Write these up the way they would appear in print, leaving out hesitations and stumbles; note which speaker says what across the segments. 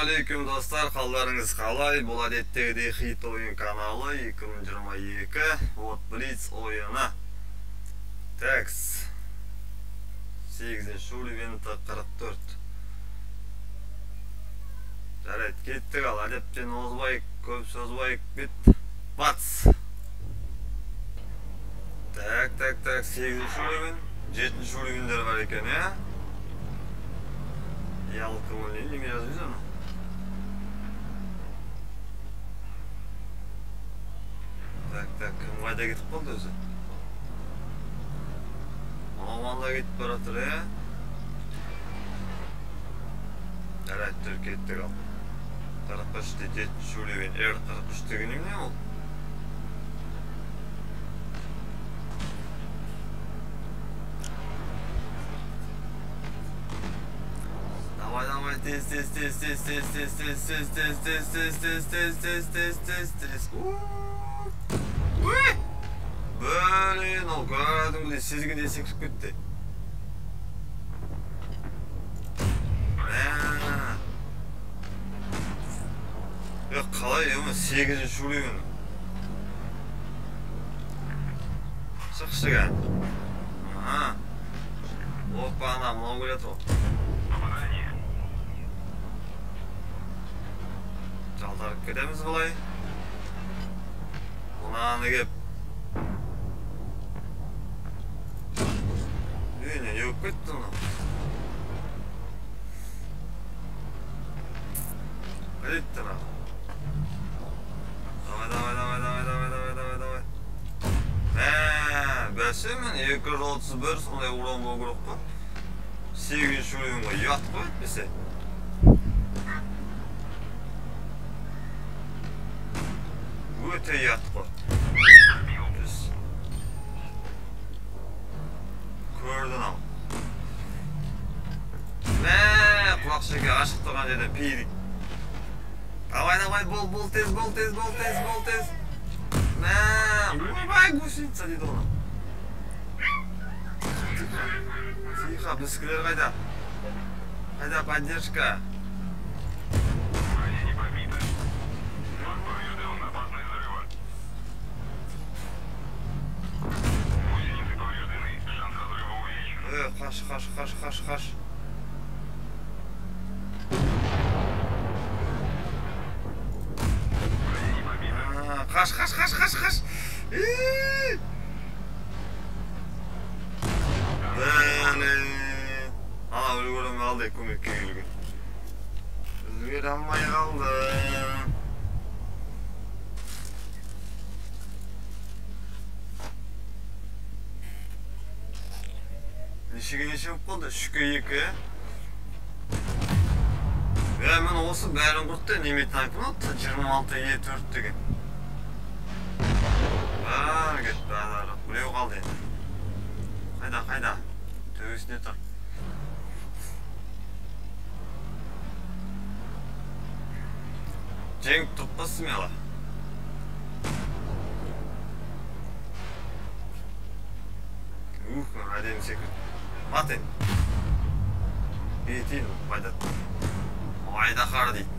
Speaker 1: Ассалаумағалейкум достар, қалдарыңыз қалай? Бұл әдеттегідей Хит ойын каналы 2022 Вот Блиц ойыны. Такс. 8-ші уровень 44. Жарайды, кеттік ал, әдептен озбайық, көп созбайық, бит. Бац. Так, так, так, 8-ші уровень, 7-ші уровеньдер бар екен, ә? Ялқымы неме жазып аны? Так, так, кім қайда кетіп қалды өзі? Маман да кетіп бара жатыр, ә? Жарайды, тұр, кеттік ал. 43 дейді, 7-ші уровень. R43 деген немене ол? Давай, давай, тез, тез, тез, тез, тез, тез, тез, тез, тез, тез, тез, тез, тез, тез, тез, тез, тез. Уй! Блин, ол кәдімгідей сезгендей секіріп кетті. Е, қалай, ема, 8-ші уровень. Шықшы кән. Ага. Опа, ана, мынау келеді ғой. Жалдарып кетеміз былай. Мынаны кеп. Ей, не болып кетті мынау? Қайда кетті мынау? Давай, давай, давай, давай, давай, давай, давай, давай. Мә, бәсе мен 231 сондай урон болу керек қой. 8-ші уровень ғой, ұят қой әйтпесе. Өте ұят қой. Көрдің ау. Мә, құлақ шеке ашық тұрған жерден пейдік. Давай, давай, бол, бол, тез, бол, тез, бол, тез, бол, тез. Мә, ойбай, гусеница дейді оны. Тихо, біздікілер қайда? Қайда поддержка? Қаш, қаш, қаш, қаш, қаш. Қаш, қаш, қаш, қаш, қаш. Блин. Ана үлгере алмай қалды, көмекке келген. Үлгере алмай қалды. Нешеге неше болып қалды? 3-ке 2. Е, мен осы бәрін құртты, неме танк мынау 26 Е4 деген. Бәрі кетті, бәрі. Біреу қалды енді. Қайда, қайда? Төбесінде тұр. Жеңіп тұрып па смело? Ух, әдемі секірді. Ат енді. Бетейін, пайда. Айдаһар дейді.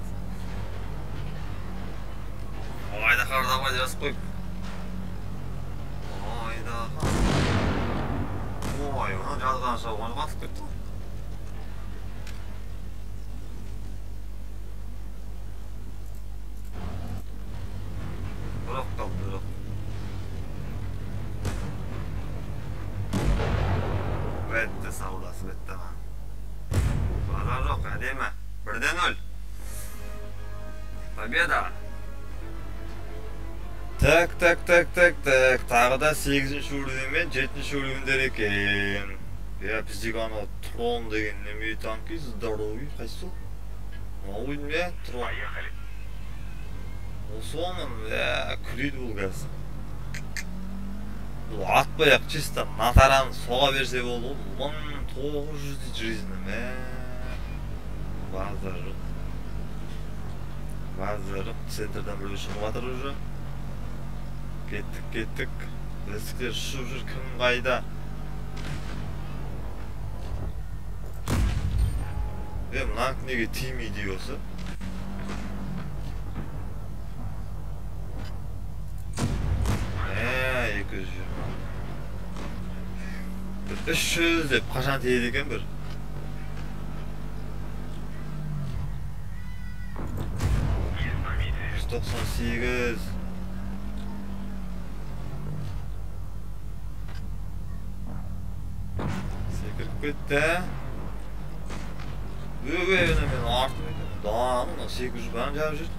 Speaker 1: Айдаһар давай жазып қойып. Айдаһар. Ой, оны жазғанша оны қатып кетті ғой. Бірақ қалды, бірақ. Бітті саудасы, бітті. Базар жоқ, әдемі. 1-0. Победа. Так, так, так, так, так. Тағы да 8-ші уровень мен 7-ші уровеньдер екен. Я, біздегі анау Трон деген неме танки, здоровый, қайсысы ол? Мынау не? Трон. Осы оның, күледі бұл қазір. Бұл атпай ақ чисто натараны соға берсе болды ғой. 1900 дейді жизни, мә. Базар жоқ. Базар жоқ. Центрдан біреу шығып жатыр уже. Кеттік, кеттік. Біздікілер ұшып жүр, кім қайда? Е, мынанікі неге тимейді осы? 220. Бір 300 деп қашан тиеді екен бір? 198. Секіріп кетті. Өй, ана мен артым екен. Да, мына 800 бәрін жауып жүр.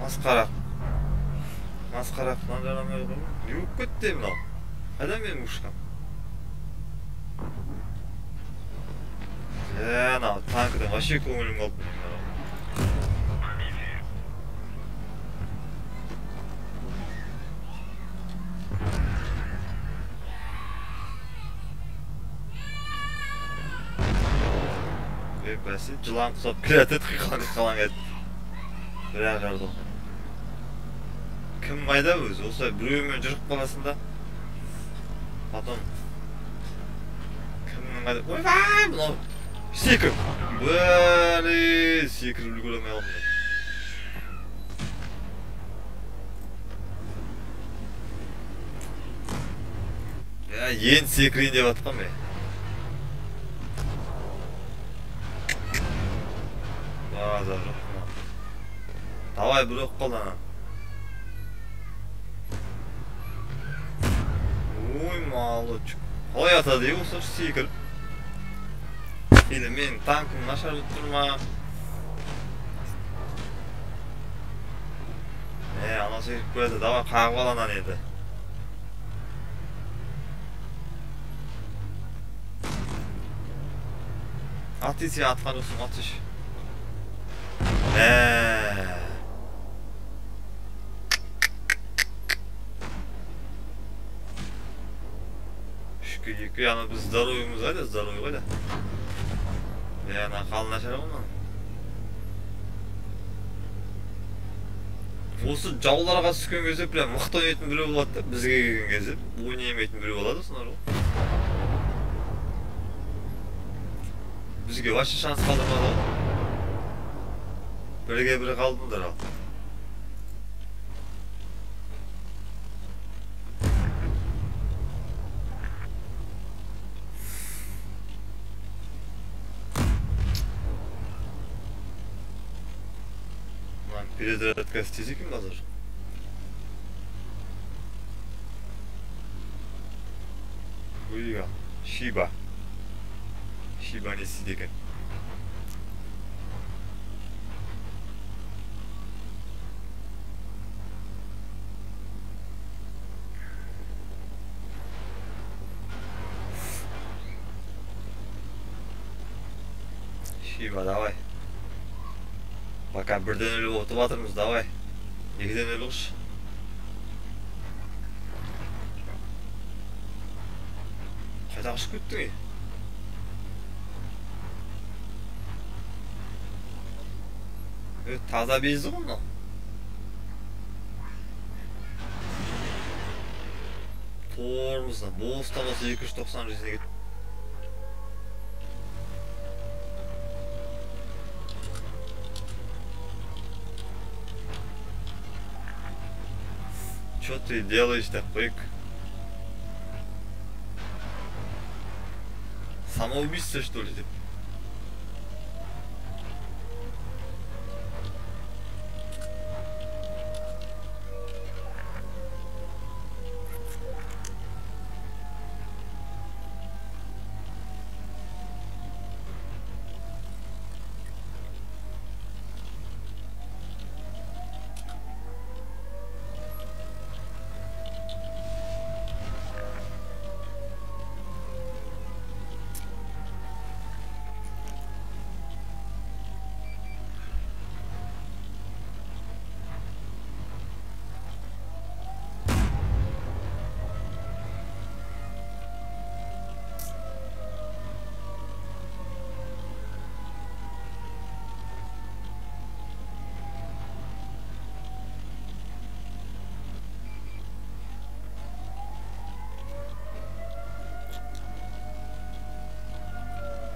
Speaker 1: Масқара. Масқара қылған жарамай қойдым. Не болып кетті мынау? Қайда менің ұшқам? Анау танкідан вообще көңілім қалды менің. Бәсе, жылан құсап келеді, қиқалаң еді. Бірақ жарды. Кім қайда өзі? Осылай біреумен жүріп қаласың да. Потом кімнің қайда? Ойбай, мынау секір. Блин, секіріп үлгере алмай қалдым. Я енді секірейін деп атқам мен. Базар жоқ. Давай бір оқ қалды ана. Ой, молодчик. Қалай атады осы секіріп? Или менің танкім нашар жүріп тұр ма? Анау секіріп келеді. Давай қағып ал ананы енді. Ат десе атқан жоқсың, атшы. Үшке екі, ана біз здоровьіміз қайда, здоровье қайда? Ана қалы нашар ғой мынаның. Осы жауларға түскен кезде прям мықты ойнайтын біреу болады да, бізге келген кезде ойнай алмайтын біреу болады осылар ғой. Бізге вообще шанс қалдырмады ғой. Бірге бірі қалдыңдар ал. Мынаны перезарядка істесе екен қазір. Уйга, Шиба. Шиба не істейді екен? Шиба, давай. Пока бірден өліп ұтып жатырмыз, давай. Екіден өліп ұш. Қайда қашып кеттің, ей? Таза безді ғой мынау. Тормыздан, бостан болса 290 жүзіне кетті. Что ты делаешь, так, Самоубийство, что ли?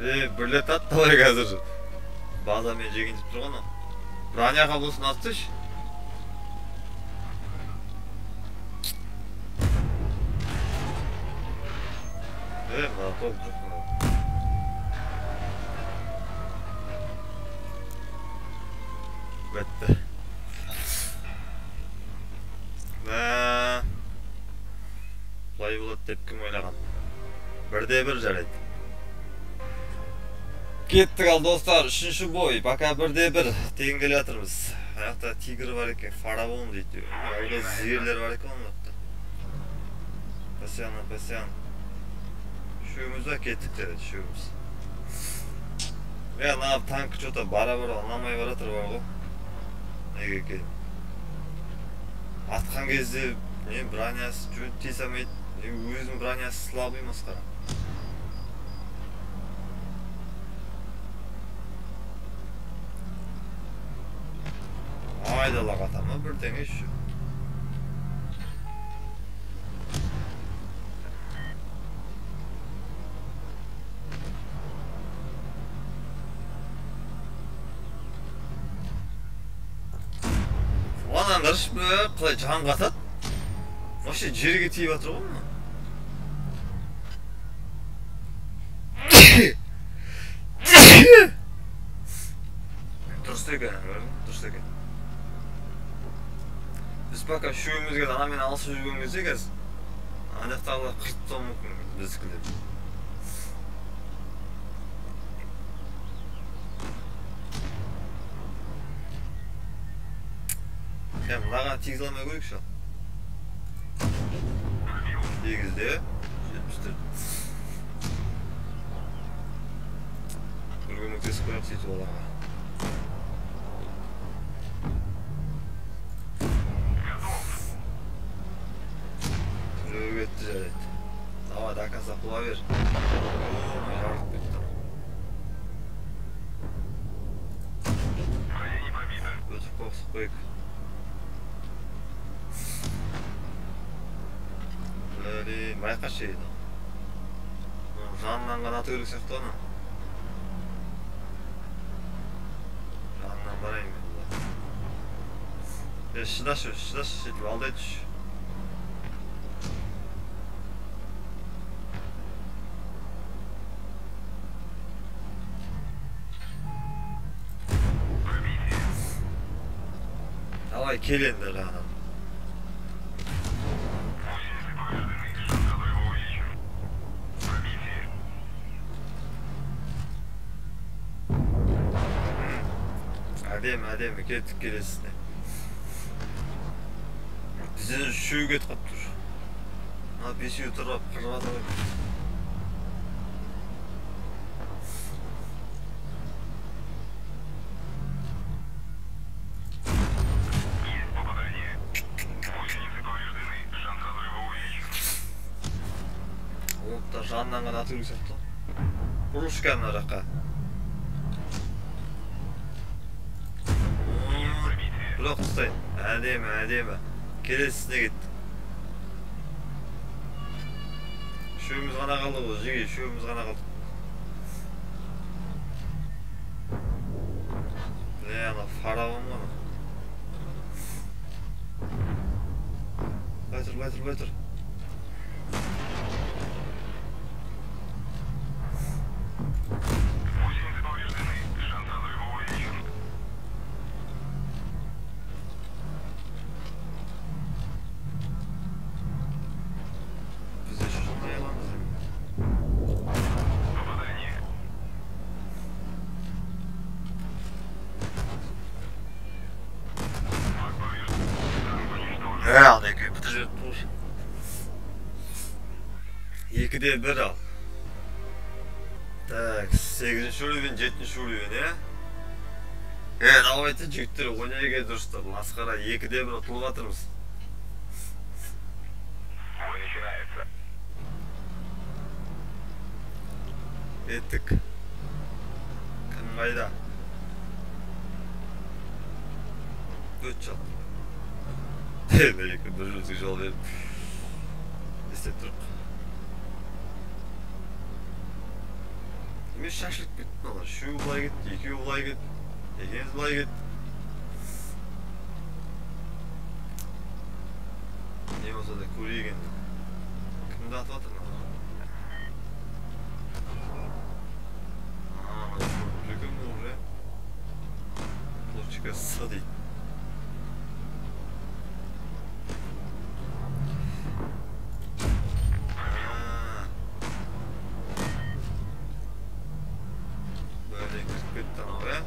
Speaker 1: Бір рет ат, давай қазір. Базамен жегін деп тұр ғой. Броняға болсын атсайшы. Мына топ жоқ мына. Бітті. Былай болады деп кім ойлаған. Бірде бір жарайды. Кеттік ал достар, үшінші бой. Пока бірде бір тең келе жатырмыз. Аяқта тигр бар екен, фараон дейді. Алда зерлер бар екен оның жақта. Пасян, пасян. Үшеуміз ба кеттік деді, үшеуміз. Мына танк что-то бара-бара ұнамай бара жатыр бар ғой. Неге екен? Атқан кезде не бронясы жөн тие салмайды, не өзінің бронясы слабый масқара. Айдалаға ата ма бірдеңе еще. Анан қарашы, қалай жан қатады. Вообще жерге тиіп жатыр ғой мына. Дұрыс екен, дұрыс екен. Біз пока үшеумізге анамен алысып жүрген кезде қазір ана жақтағылар қырып тастауы мүмкін біздікілер. Мынаған тигізе алмай көрейікші. Тигізді. 74. Бір көмектесіп қояйық сөйтіп оларға. Біреуі кетті жарайды. Давай, до конца қуа бер. О, жарылып кетті. Өтіп қоқсып қояйық. Блин, байқашы еді. Жанынан ғана ату керек сияқты оны. Жанынан барайын мен бұла. Шыдашы, шыдашы, сөйтіп алдай түш. Давай, кел енді жағынан. Әдемі, әдемі, кеттік келесіне. Бізден үшеуі кетіп қалып тұр. Мына бесеуі тұрып қырып жатыр ғой. Оны да жанынан ғана ату керек сияқты. Бұрылшы кәдімгі мына жаққа. Бірақ ұстайын. Әдемі, әдемі. Келесісіне кетті. Үшеуміз ғана қалды ғой, жеге, үшеуміз ғана қалды. Міне ана фараон ғой ана. Былай тұр, былай тұр, былай тұр. Ана екеуі бітіріп жіберді. 2-де 1 ал. Так, 8-ші уровень, 7-ші уровень, иә? Давайте жігіттер ойнай дұрыстап. Масқара 2-де 1 ұтылып жатырмыз. Кеттік. Кім қайда? Өт жал. Екі бір жүзге жол беріп істеп тұрық. Неме шашылып кетті мыналар. Үшеуі былай кетті, екеуі былай кетті, екеуміз былай кетті. Не болса да көрейік енді. Кімді атып жатыр мыналар? Уже. Точка С дейді. Böyle кіріп кетті анау, иә?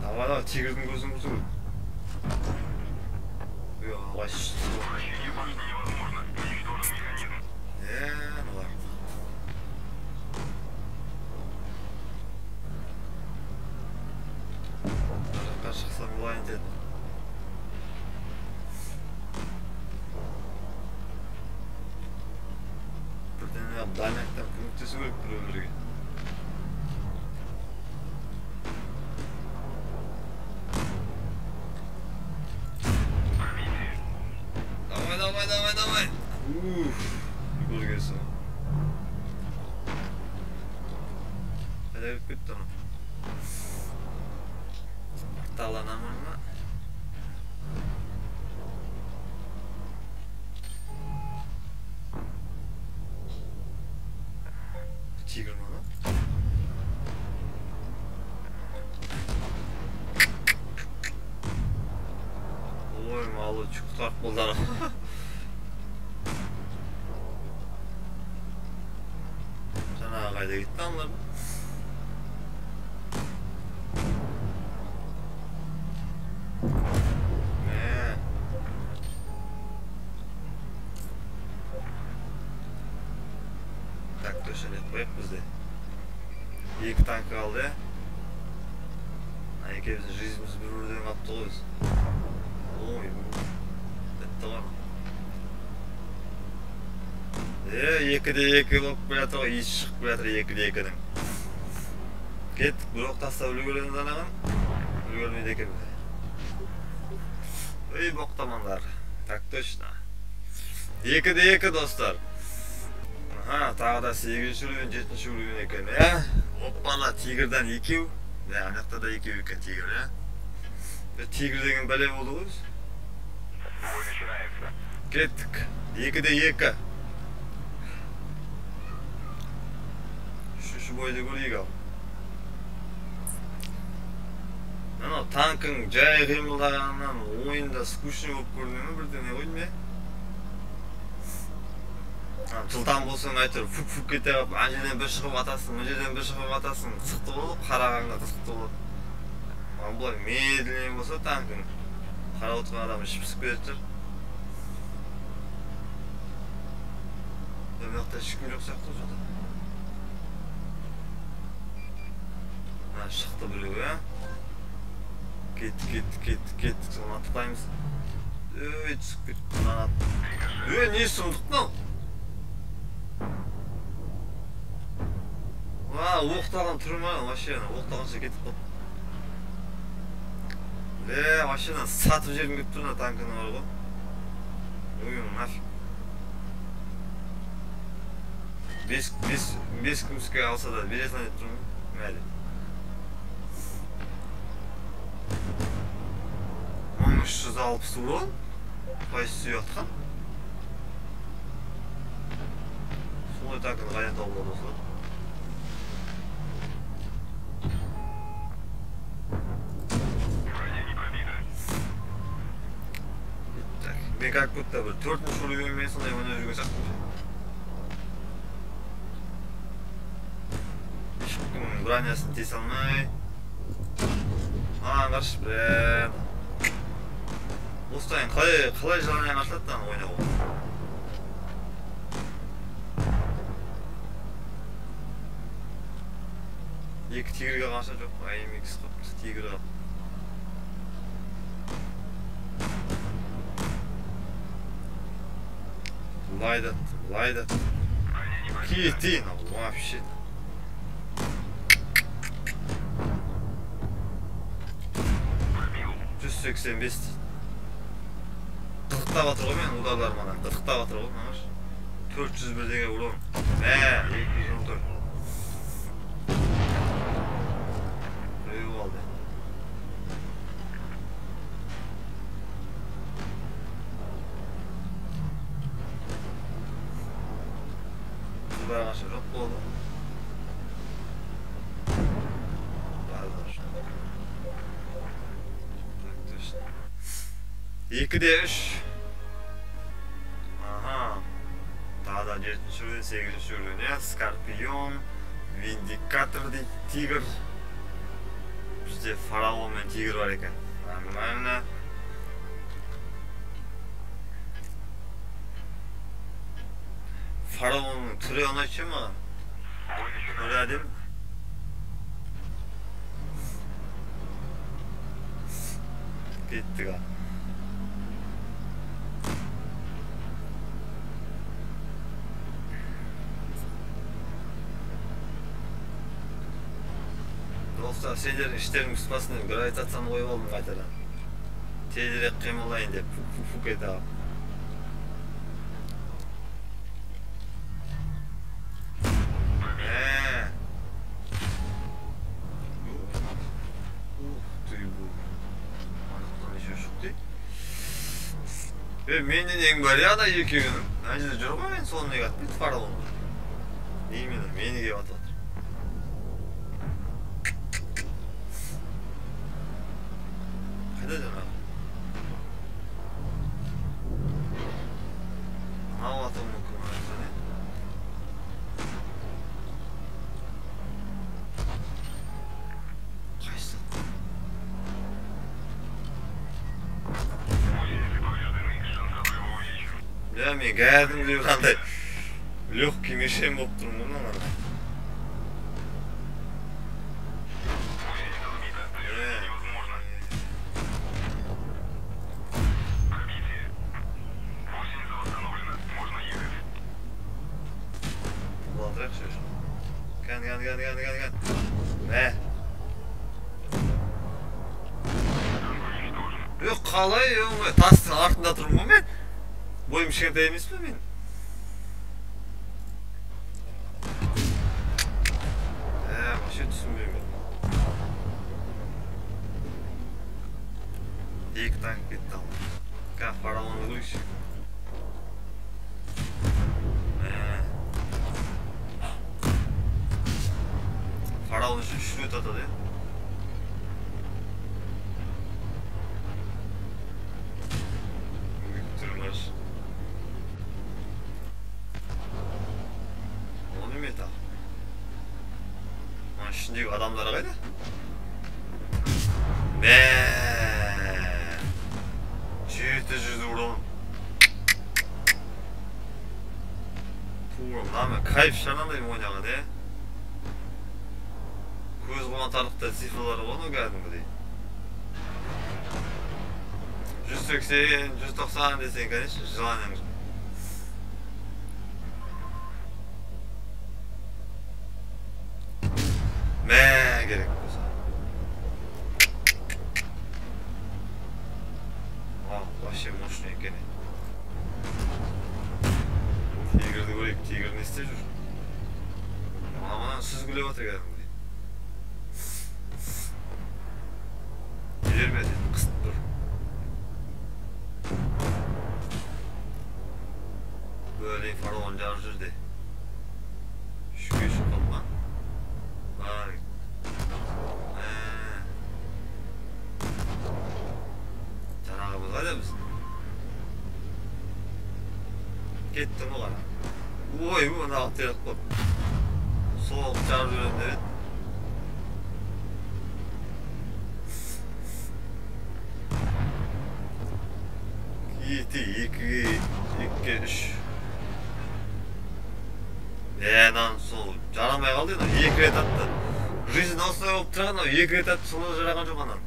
Speaker 1: Давай, давай, тигрдің көзін құрту керек. Мыналар. Мына жаққа шықсам былай нетеді. Бірдеңе дальняктан көмектесу керек біреулерге. Давай, давай, давай, давай. Уф, көргенсің. Қайда кіріп кетті анау? Арталана ма? Тигр ма анау? Ой, молодчик, құтқарып болды анау. Жаңағы қайда кетті аналар? Мә. Так, төшелеп қояйық бізде. Екі танк қалды, иә? Мына екеуміздің жизніміз бір-бірден қалыпты ғой өзі. Ой, бітті ғой. 2-де 2 болып келе жатыр ғой, иісі шығып келе жатыр 2-де 2-нің. Кеттік, бір оқ тастап үлгереміз анаған. Үлгермейді екенбіз. Ой, боқтамаңдар. Так точно. 2-де 2, достар. Аха, тағы да 8-ші уровень, 7-ші уровень екен, иә? Оппана, тигрдан екеу. Мә, ана жақта да екеу екен тигр, иә? Тигр деген бәле болды ғой өзі. Кеттік. 2-де 2. Үшінші бойды көрейік ал. Анау танкың жай қимылдағанынан ойында скучный болып көріне ме бірдеңе ғой деймін, иә? Жылдам болсаң әйтеуір фук-фук кете қалып, ана жерден бір шығып атасың, мына жерден бір шығып атасың, қызықты болады, қарағанға қызықты болады. Ал былай медленный болса танкың, қарап отырған адам іші пысып кететін шығар. Мына жақта ешкім жоқ сияқты ғой что-то. Мына шықты біреу, иә? Кеттік, кеттік, кеттік, кеттік, соны атпаймыз. Өй, түсіп кетті, мынаны ат. Өй, не сұмдық мынау? Оқтаған түрі ма? Вообще, оқтағанша кетіп қалды. Бе, вообще сатып жібергім келіп тұр мына танкіні бар ғой. Ой, нафиг. 5 күміске алса да бере салайын деп тұрмын. Мәлі. 1360 урон. Қайсы сүйек атқан? Сондай танкіні қайдан тауып алады осылар? Мен как будто бір 4-ші уровеньмен сондай ойнап жүрген сияқтымын. Ешкімнің бронясын тесе алмай. Маған қарашы, бля. Осыдан қалай желание ашылады ана ойнауға? Екі тигрге қанша жоқ, AMX қылып, тигр қылып. Былай да, былай да. Кетейін, вообще. 185 дейді. Қытықтап жатыр ғой мен ударларым ана. Қытықтап жатыр ғой мынаш. 400 бірдеңе урон. Мә, 214. Біреу қалды. Барғанша жоқ болды. Так точно. 2-де 3. Аха. Тағы да 7-ші уровень, 8-ші уровень, иә. Скорпион, Виндикатор дейді, Тигр. Бізде фараон мен тигр бар екен. Нормально. Фараонның түрі ұнайды ше маған. Түрі әдемі. Кеттік ал. Достар, сендердің іштерің пыспасын деп гравитацияны қойып алдым қайтадан. Тезірек қимылдайын деп фук-фук ете алып. Менен ең бар ана екеуінің. Ана жерде жүр ғой, мен соны неге атпайды фараон. Именно мені келіп атып жатыр. Қайда жаңағы? Мынау атуы мүмкін ана жерде. Қайсысы? Я мен кәдімгідей қандай легкий мишень болып тұрмын ғой мына. Кән, кән, кән, кән, кән, кән. Мә. Қалай, тастың артында тұрмын ғой мен. Бойым кішкентай емес пе мен? Вообще түсінбеймін. Екі танк кетті ал. Қазір фараонды көрейікші. Фараон үшін 3 рет атады, ішіндегі адамдар қайда? Мә! 700 урон. Тура, мына кайф шанандай ойнаған, е? Көз қуантарлықтай цифрлар ғой оның кәдімгідей. 180, 190 десең, конечно, желаниең жоқ. Мә, керек болса. Вау, вообще мощный екен. Тигрді көрейік, тигр не істеп жүр? Мына сүзгілеп отыр кәдімгідей. Жіберме деді, қысып тұр. Бөлейін, фараон жарып жүр де. Үшке үш қалған. Бар. Жаңағымыз қайда біз? Кеттім ғой қара. Ой, мына теріп қойып. Соғып жарып жүремін деп еді. Екі, екіге үш. Мынаны сол жарамай қалды енді, екі рет атты. Жизнь осылай болып тұрған, екі рет атты, сонда жараған жоқ анан.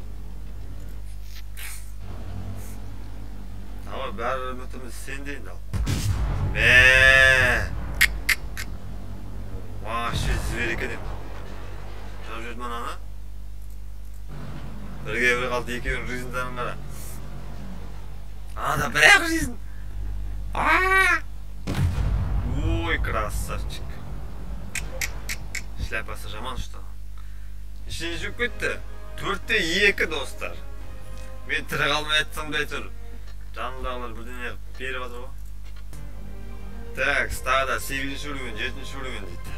Speaker 1: Давай, бәрі үмітіміз сенде енді ал. Мә! Вообще зверь екен енді. Жарып жүрді мынаны. Бірге бір қалды, екеуінің жизньдарын қара. Ана бірақ жейсің. Ой, красавчик. Шляпасы жаман что. Нешені жеп кетті? 4-2 достар. Мен тірі қалмай айтсам да әйтеуір жанындағылар бірдеңе беріп жатыр ғой. Так, тағы да 8-ші уровень, 7-ші уровень дейді.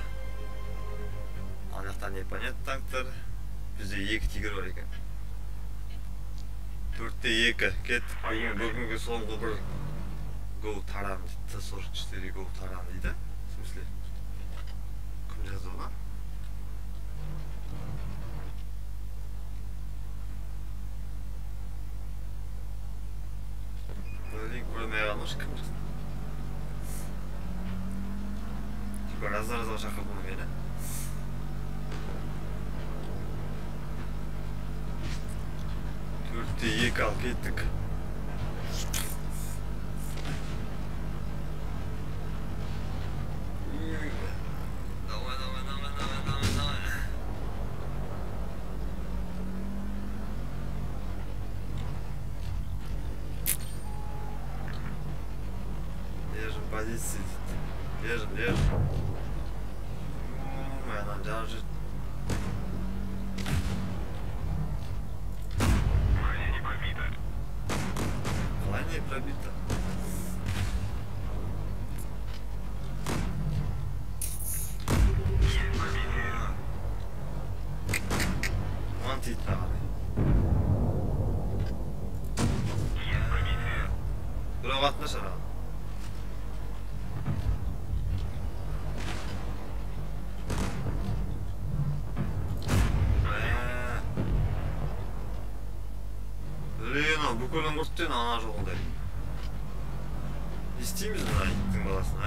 Speaker 1: Ана жақта непонятно танктар. Бізде 2 тигр бар екен. 4-2 кеттік. Бүгінгі соңғы бір Go Таран дейді. Т-44 Go Таран дейді. В смысле? Кім жазды оны? Блин, көрмей қалмыш кім жазды? Типа раз-разға шақырды оны мені. 4-2 ал кеттік. Давай, давай, давай, давай, давай, давай. Держим позиции. Держим, держим. Она держит.
Speaker 2: Броня не пробита.
Speaker 1: Броня не пробита.
Speaker 2: Есть пробитие.
Speaker 1: Вон ты там.
Speaker 2: Есть пробитие.
Speaker 1: Біреу қатынаш ана. Блин, бүкілін құртты ана жоғындай. Не істейміз мына иттің баласын, а?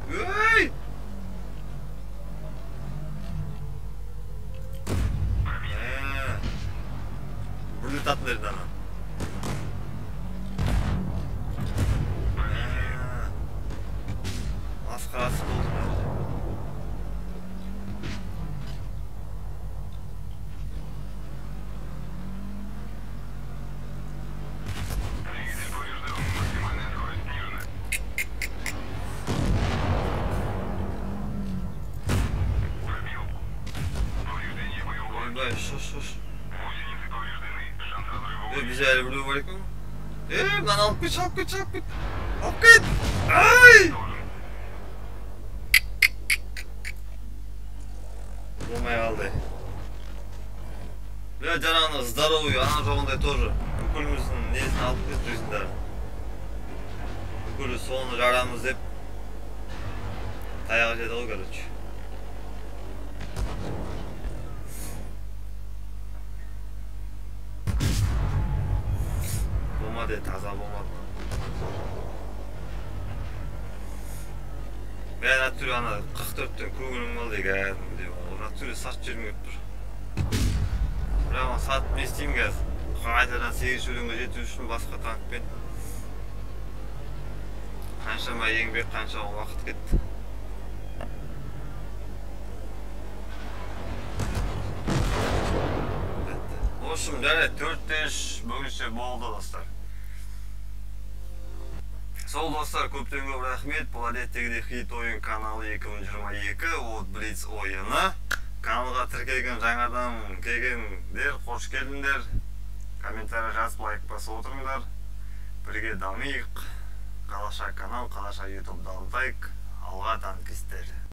Speaker 1: Ей! Бірлет атын берді ана. Масқарасы болды мына жерде.
Speaker 2: Двигатель поврежден. Максимальная скорость снижена. Пробил. Повреждение боевого.
Speaker 1: Ойбай, шош.
Speaker 2: Гусеницы повреждены. Шанс разрыва увеличен.
Speaker 1: Бізде әлі біреу бар екен. Мынаны алып кетші, алып кетші, алып кет. Алып кет! Ай! Болмай қалды. Бля, жаңағыны здоровый, ана жоғындай тоже. Бүкіліміздің несін алып кетті өзіндер. Бүкілі соны жарамыз деп таяқ жеді ғой, короче. Болмады, таза болмады. Мен натуре ана 44-тен көңілім қалды кәдімгідей. Ол натуре сатып жібергім келіп тұр. Бірақ оны сатып не істеймін қазір? Қайтадан 8-ші өлеңге жету үшін басқа танкпен қаншама еңбек, қаншама уақыт кетті. В общем, жарайды, 4-3 бүгінше болды, достар. Сол достар, көптен көп рахмет. Бұл әдеттегідей Хит ойын каналы 2022 от Блиц ойыны. Каналға тіркелген жаңадан келгендер, қош келдіңдер. Комментарий жазып, лайк басып отырыңдар. Бірге дамиық. Қалаша канал, қалаша YouTube дамытайық. Алға танкистер.